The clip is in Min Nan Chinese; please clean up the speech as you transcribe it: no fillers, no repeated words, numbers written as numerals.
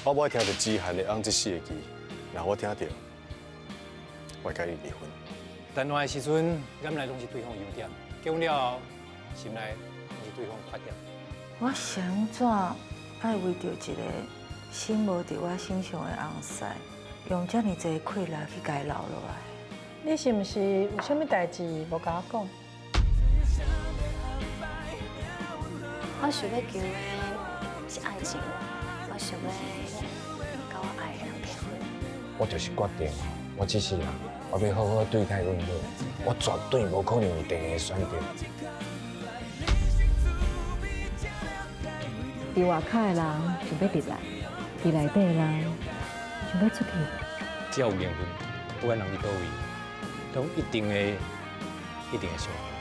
我無愛聽著子涵的翁這四个字，若我聽著，我會佮伊離婚。談戀愛時陣，眼內攏是對方優點；結婚了後，心內攏是對方缺點。我是按怎愛為著一個心無佇我身上的翁婿，用遮爾濟氣力去共伊留落來？你是毋是有啥物代誌無共我講？我想欲求的是愛情，我想欲佮我愛的人結婚。我就是決定，我這世人，我欲好好對待阮某，我絕對無可能有第二个選擇。佇外口的人想欲入來，佇內底的人想欲出去。只要有緣分，不管人佇佗位，攏一定會，一定會相遇。